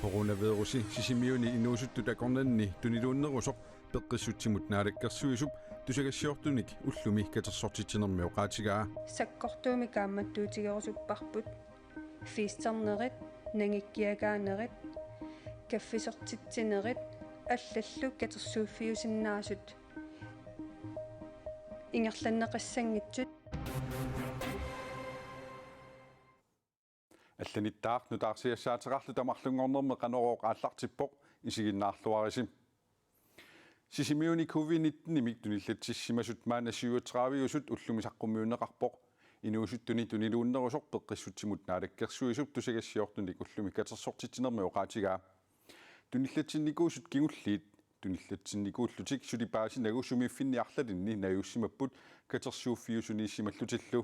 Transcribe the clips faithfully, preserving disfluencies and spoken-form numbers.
Coronavirusi Sisimiuni inuusuttut akornanni tuniluunnerusoq Peqqissutsimut Naalakkersuisup tusagassiortunik ullumi katersortitsinermi oqaatigaa. Sakkortuumik kaammattuutigerusupparput. Festernerit, nangikkiagaanerit, kaffisortitsinerit allallu katersuuffiusinnaasut ingerlanneqassanngitsut. Allanittaaq nutaarsiassaateqarluta marlunngornermi Qanorooq aallartippoq, isiginnaarluarisi. Sisimiuni covid nitten-imik tunillatsissimasut maanna syvogtredive-usut ullumi saqqummiunneqarpoq. Inuusuttuni tuniluunnerusoq Peqqissutsimut Naalakkersuisup tusagassiortunik ullumi katersortitsinermi oqaatigaa. Tunillatsinnikuusut kingulliit tunillatsinnikuullutik suli paasinagu sumiiffinni arlalinni najuussimapput katersuuffiusuniissimallutillu.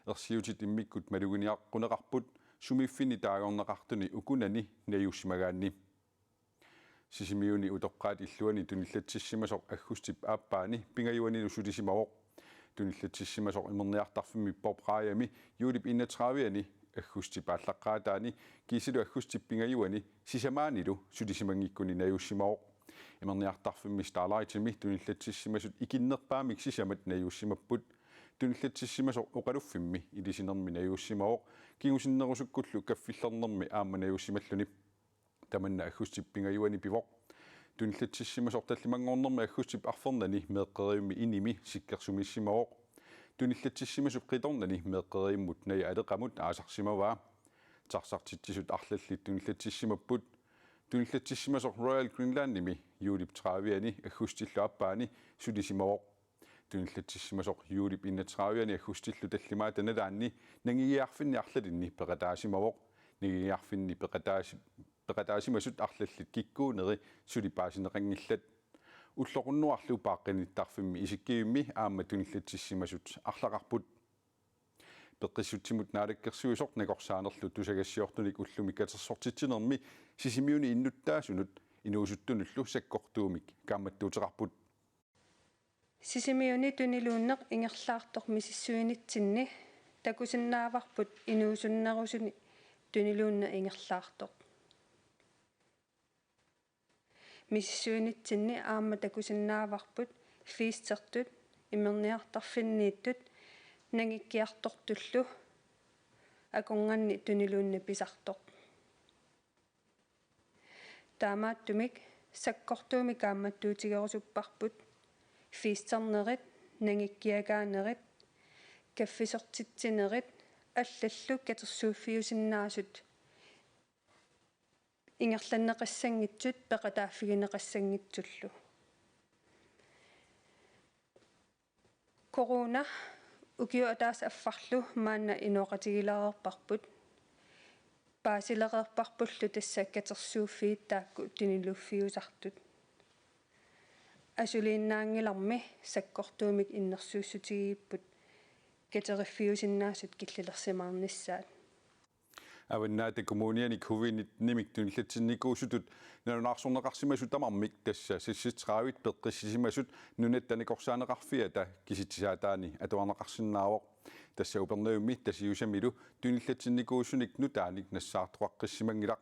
Ersiutit immikkut maluginiaqquneqarput sumiiffinni taagorneqartuni ukunani najuussimagaanni. Sisimiuni utoqqaat illuanni tunillatsissimasoq aggustip aappaani pingajuanilu sulisimavoq. Tunillatsissimasoq imerniartarfimmi Bob Raajami juulip enogtredive-ani aggustip aallaqqaataani kiisalu aggustip pingajuani sisamaanilu sulisimanngikkuni najuussimavoq. Imerniartarfimmi Starlightimi tunillatsissimasut ikinnerpaamik sisamat najuussimapput. Tunillatsissimasoq oqaluffimmi ilisinermi najuussimavoq, kingusinnerusukkullu kaffillernermi aamma najuussimalluni. Tamanna aggustip pingajuani pivoq. Tunillatsissimasoq tallimanngornermi aggustip arfernani meeqqerivimmi inimi sikkersumiissimavoq. Tunillatsissimasup qitornani meeqqerivimmut Naja Aleqamut aasarsimavaa. Taxartitsisut arlallit tunillatsissimapput. Tunillatsissimasoq Royal Greenlandimi juulip tredive-ani aggustillu aappaani sulisimavoq. Tunillatsissimasoq juulip enogtredive-ani aggustillu tallimaata nalaanni nangigiarfinni arlalinni peqataasimavoq. Nangigiarfinni peqataasi-, peqataasimasut arlallit kikkuuneri suli paasineqanngillat. Ulloqunnuarlu paaqqinittarfimmi isikkivimmi aamma tunillatsissimasut arlaqarput. Peqqissutsimut Naalakkersuisoq nakorsaanerlu tusagassiortunik ullumi katersortitsinermi Sisimiuni innuttaasunut inuusuttunullu sakkortuumik kaammattuuteqarput. Sisimiuni tuniluunneq ingerlaartoq misissuinitsinni takusinnaavarput inuusunnerusuni tuniluunneq ingerlaartoq. Misissuinitsinni aamma takusinnaavarput festertut, imerniartarfinniittut, nangikkiartortullu akornanni tuniluunneq pisartoq. Taamaattumik sakkortuumik kaammattuutigerusupparput festernerit, nangikkiagaanerit, kaffisortitsinerit allallu katersuuffiusinnaasut ingerlanneqassanngitsut peqataaffigineqassanngitsullu. Corona ukioq ataaseq affarlu maanna inooqatigilereerparput. Paasilereerparpullu tassa katersuuffiit taakku tuniluuffiusartut. Asuliinnaanngilarmi sakkortuumik innersuussutigigipput kateriffiusinnaasut killilersimaarnissaat. Avannaata Kommuniani covid nitten-imik tunillatsinnikuusutut nalunaarsorneqarsimasut tamarmik, tassa seksogtredive peqqissisimasut, Nunatta Nakorsaaneqarfiata kisitsisaataani atuarneqarsinnaavoq. Tassa Upernavimmi Tasiusamilu tunillatsinnikuusunik nutaanik nassaartoqaqqissimanngilaq.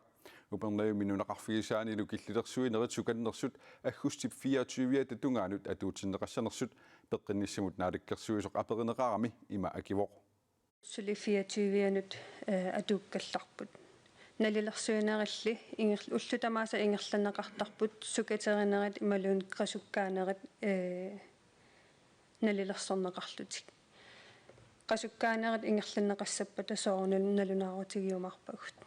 Upernavimmi nunaqarfigisaanilu killilersuinerit sukannersut aggustip fireogtyve-ata tungaanut atuutsinneqassanersut Peqqinnissamut Naalakkersuisoq aperineqarami ima akivoq. Suli fireogtyve-anut, eh, atuukkallarput. Nalilersuinerilli inger-, ullut tamaasa ingerlanneqartarput sukaterinerit imaluunniit qasukkaanerit, eh, nalilersorneqarlutik. Qasukkaanerit ingerlanneqassappata soorunami nalunaarutigiumaarpagut.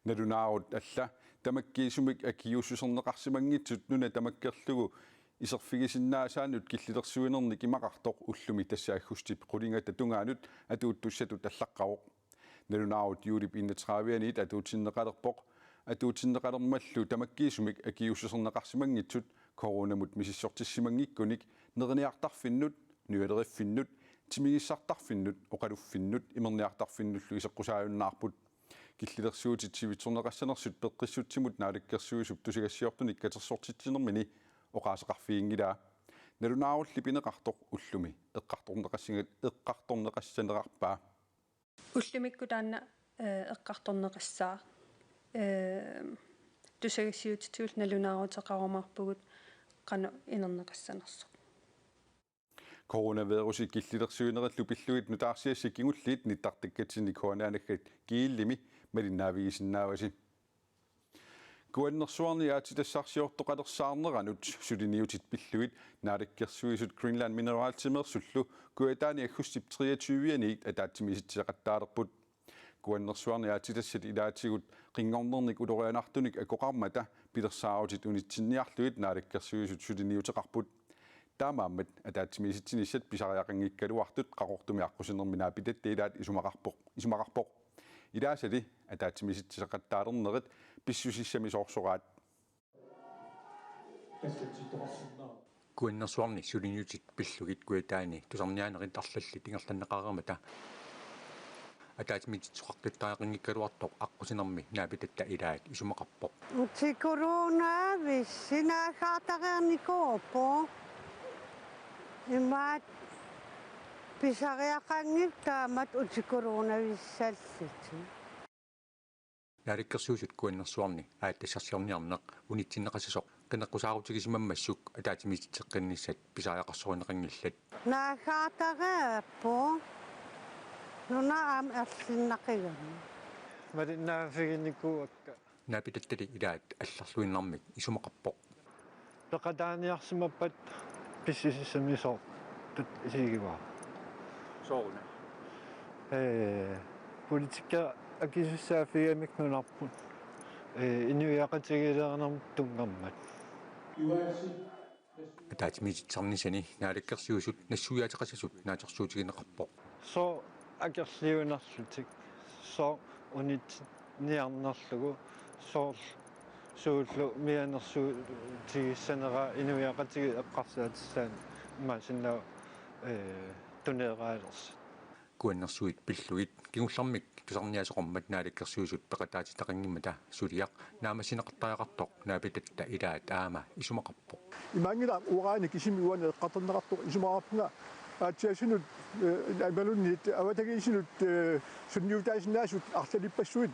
Nalunaarut alla tamakkiisumik akiuussuserneqarsimanngitsut nuna tamakkerlugu iserfigisinnaasaannut killilersuinernik imaqartoq ullumi, tassa aggustip qulingata tungaanut, atuuttussatut allaqqavoq. Nalunaarut juulip enogtredive-anit atuutsinneqalerpoq. Atuutsinneqalermallu tamakkiisumik akiuussuserneqarsimanngitsut coronamut misissortissimanngikkunik neriniartarfinnut, nujaleriffinnut, timigissartarfinnut, oqaluffinnut imerniartarfinnullu iseqqusaajunnaarput. Killilersuutit sivitsorneqassanersut Peqqissutsimut Naalakkersuisup tusagassiortunik katersortitsinermini oqaaseqarfiginngilaa. Nalunaarulli pineqartoq ullumi eqqartorneqassinga-, eqqartorneqassanerarpaa. Ullumikkut taanna, eh, eqqartorneqassaaq. Ee, tusagassiuutitigut nalunaaruteqarumaarpugut qanoq inerneqassanersoq. Coronavirusi killilersuinerillu pillugit nutaarsiassat kingulliit nittartakkatsinni K N R-naggat G L-imi malinnaavigisinnaavasi. Kuannersuarni aatsitassarsiortoqalersaarneranut suliniutit pillugit Naalakkersuisut Greenland Mineralsimeersullu Kujataani aggustip treogtyve-aniit ataatsimiisitsisaqattaalerput. Kuannersuarni aatsitassat ilaatigut qinngornernik ulorianartunik akoqarmata pilersaarutit unitsinniarlugit Naalakkersuisut suliniuteqarput. Taamaammat ataatsimiisitsinissat pisariaqanngikkaluartut Qaqortumi aqqusinermi naapitatta ilaat isumaqarpoq, isumaqarpoq. Ilaasali ataatsimiisitsisaqattaalernerit pissusissamisoorsoraat. Kuannersuarni suliniutit pillugit Kujataani tusarniaanerit arlallit ingerlanneqareermata ataatsimiititsisoqartuttariaqanngikkaluartoq aqqusinermi naapitatta ilaat isumaqarpoq. Uti coronavirus naaggaartareernikuuvoq. Imaat pisariaqanngilaq taamatut uti coronavirusallutik. Naalakkersuisut Kuannersuarni aatsitassarsiorniarneq unitsinneqassasoq qineqqusaarutigisimammassuk ataatsimiititseqqinnissat pisariaqarsorineqanngillat. Naaggaartareerpoq. Nuna aamma erlinnaqigami. Malinnaaffiginikuuakka. Naapitattali ilaat allarluinnarmik isumaqarpoq. Peqataaniarsimappat pissusissamisoortut isigivara. Sooruna? Ee, politikki akisussaaffigamik nunarput. Ee, inuiaqatigiilerinermut tunngammat. Ataatsimiititsisarnissani Naalakkersuisut nassuiaateqassasut naatsorsuutigineqarpoq. Sooq akerliunerlutik, sooq unitsinniarnerlugu, soorlu suullu mianersuutigissanera inuiaqatigiit eqqarsaatissaanik imaassinnaavoq, ee, tuneeraalersoq. Kuannersuit pillugit kingullermik tusarniaasoqarmat Naalakkersuisut peqataatitaqanngimmata suliaq naammassineqartariaqartoq naapitatta ilaat aamma isumaqarpoq. Imaanngilaq uranip kisimi uani eqqartorneqartoq, isumaqarpunga aatsiasunut, ee, imaluunniit avatangiisinut, ee, sunniutaasinnaasut arlalippassuit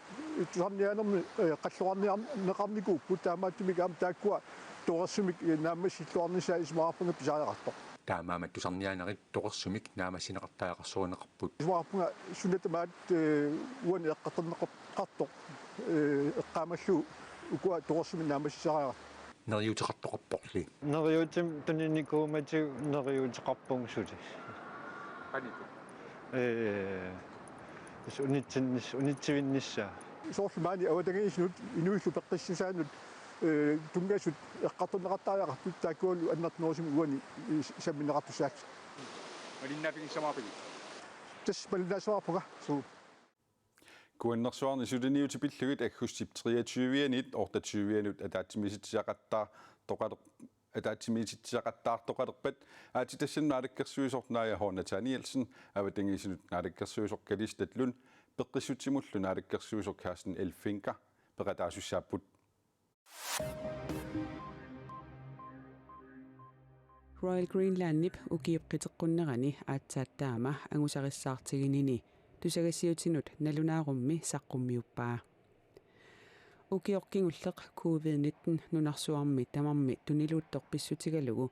tusarniaanermi, ee, qalluarniarneqarnikuupput, taamaattumik aamma taakkua torersumik, ee, naammassilluarnissaat isumaqarpunga pisariaqartoq. Taamaammat tusarniaanerit torersumik naammassineqartariaqarsorineqarput. Isumaqarpunga suna tamaat, ee, uani eqqartorneqartoq, ee, eqqaamallugu ukua torersumik naammassisariaqartoq. Neriuuteqartoqarporli. Neriuutim tuninikuumatigut neriuuteqarpunga suli. Qanoq? Ee, s-, unitsinnis-, unitsivinnissaa. Soorlu maani avatangiisinut inuillu peqqissusaannut, ee, tunngasut eqqartorneqartariaqartut taakkualu annertunerusumik uani, ee, s-, sammineqartussaapput. Malinnaaffigissavarpigit? Tassa malinnaassavarpunga. Suu. Kuannersuarni suliniutit pillugit aggustip treogtyve-aniit otteogtyve-anut ataatsimiisitsisaqattaartoqaler-, ataatsimiisitsisaqattaartoqalerpat aatsitassani naalakkersuisoq Naja H. Nathanielsen, avatangiisinut naalakkersuisoq Kalistat Lund, peqqissutsimullu naalakkersuisoq Carsten Elfinka peqataasussaapput. Royal Greenlandip ukiup qiteqqunnerani aatsaat taama angusarissaartiginini tusagassiutinut nalunaarummi saqqummiuppaa. Ukioq kingulleq covid nitten nunarsuarmi tamarmi tuniluuttoq pissutigalugu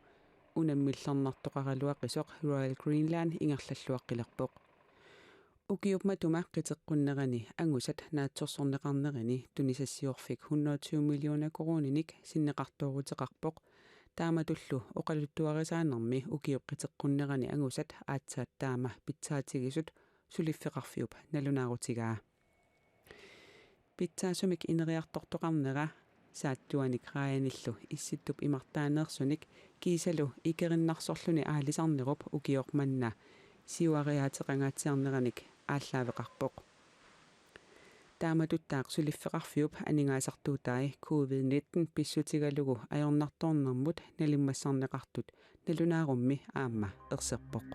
unammillernartoqaraluaqisoq Royal Greenland ingerlalluaqqilerpoq. Ukiup matuma qiteqqunnerani angusat naatsorsorneqarnerini tunisassiorfik hundrede og tyve millioner koruuninik sinneqartooruteqarpoq. Taamatullu oqaluttuarisaanermi ukiup qiteqqunnerani angusat aatsaat taama pitsaatigisut suliffeqarfiup nalunaarutigaa. Pitsaasumik ineriartortoqarnera saattuanik raajanillu Issittup imartaaneersunik kiisalu ikerinnarsorluni aalisarnerup ukioq manna siuariaateqangaatsiarneranik aallaaveqarpoq. Taamatuttaaq suliffeqarfiup aningaasartuutai covid nitten pissutigalugu ajornartoornermut nalimmassarneqartut nalunaarummi aamma erserpoq.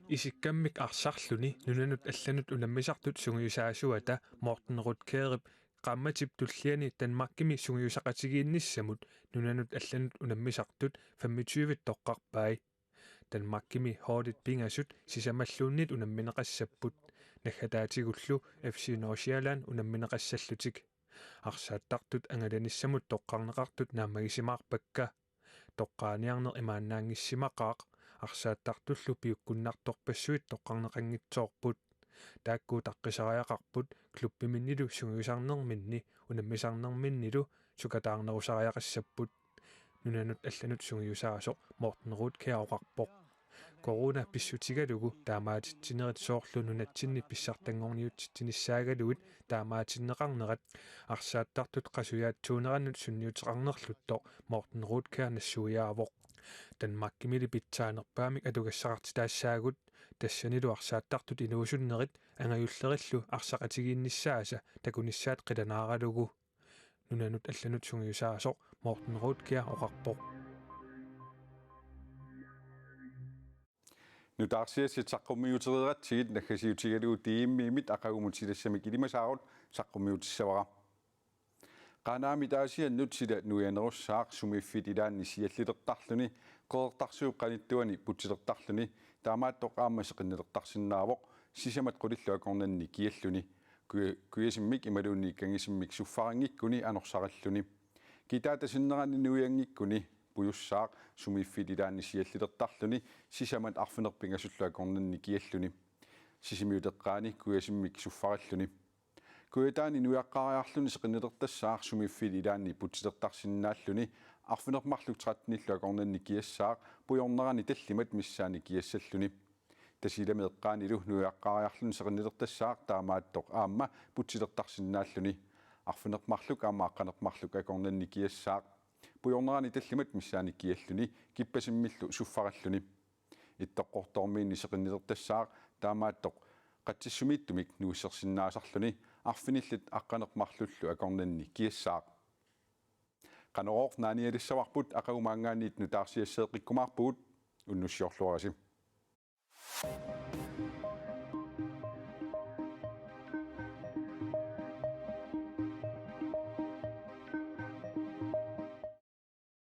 Isikkammik arsarluni nunanut allanut unammisartut sungiusaasuata Morten Rutkerip qaammatip tulliani Danmarkimi sungiusaqatigiinnissamut nunanut allanut unammisartut femogtyve toqqarpai. Danmarkimi holdit pingasut sisamalluunniit unammineqassapput. Naggataatigullu F C Nordsjælland unammineqassallutik. Arsaattartut angalanissamut toqqarneqartut naammagisimaarpakka. Toqqaaniarneq imaannaanngissimaqaaq, arsaattartullu piukkunnartorpassuit toqqarneqanngitsoorput. Taakku utaqqisariaqarput klubbiminnilu sungiusarnerminni unammisarnerminnilu sukataarnerusariaqassapput. Nunanut allanut sungiusaasoq Morten Rudkjær oqarpoq. Corona pissutigalugu taamaatitsinerit soorlu nunatsinni pissartanngorniutitsinissaagaluit taamaatinneqarnerat arsaattartut qasujaatsuunerannut sunniuteqarnerluttoq Morten Rudkjær nassuiaavoq. Danmarkimili pitsaanerpaamik atugassaqartitaassaagut, tassanilu arsaattartut inuusunnerit angajullerillu arsaqatigiinnissaasa takunissaat qilanaaralugu. Nunanut allanut sungiusaasoq Morten Rudkjær oqarpoq. Nutaarsiassat saqqummiutereeratsigit naggasiutigalugu D M-imit aqagumut silassamik ilimasaarut saqqummiutissavara. Qaanaamit Aasiannut sila nuianerussaaq sumiiffiit ilaanni siallilertarluni Qeqertarsuup qanittuani putsilertarluni, taamaattoq aamma seqinnilertarsinnaavoq sisamat qulillu akornanni kialluni. Kuja-, kujasimmik imaluunniit kangisimmik suffaranngikkuni anorsarilluni. Kitaata sinnerani nuianngikkuni pujussaaq sumiiffiit ilaanni siallilertarluni sisamat arfineq-pingasullu akornanni kialluni. Sisimiut eqqaani kujasimmik suffarilluni. Kujataani nuiaqqaariarluni seqinnilertassaaq sumiiffiit ilaanni putsilertarsinnaalluni arfineq-marluk tretten-illu akornanni kiassaaq pujornerani tallimat missaani kiassalluni. Tasiilami eqqaanilu nuiaqqaariarluni seqinnilertassaaq taamaattoq aamma putsilertarsinnaalluni. Arfineq-marluk aamma aqqaneq-marluk akornanni kiassaaq pujornerani tallimat missaani kialluni kippasimmillu suffarilluni. Ittoqqortoormiinni seqinnilertassaaq taamaattoq qatsissumiittumik nuissersinnaasarluni arfinillit aqqaneq-marlullu akornanni kiassaaq. Qanorooq naanialissavarput, aqagu maanngaanniit nutaarsiasseeqqikkumaarpugut, unnussiorluarisi.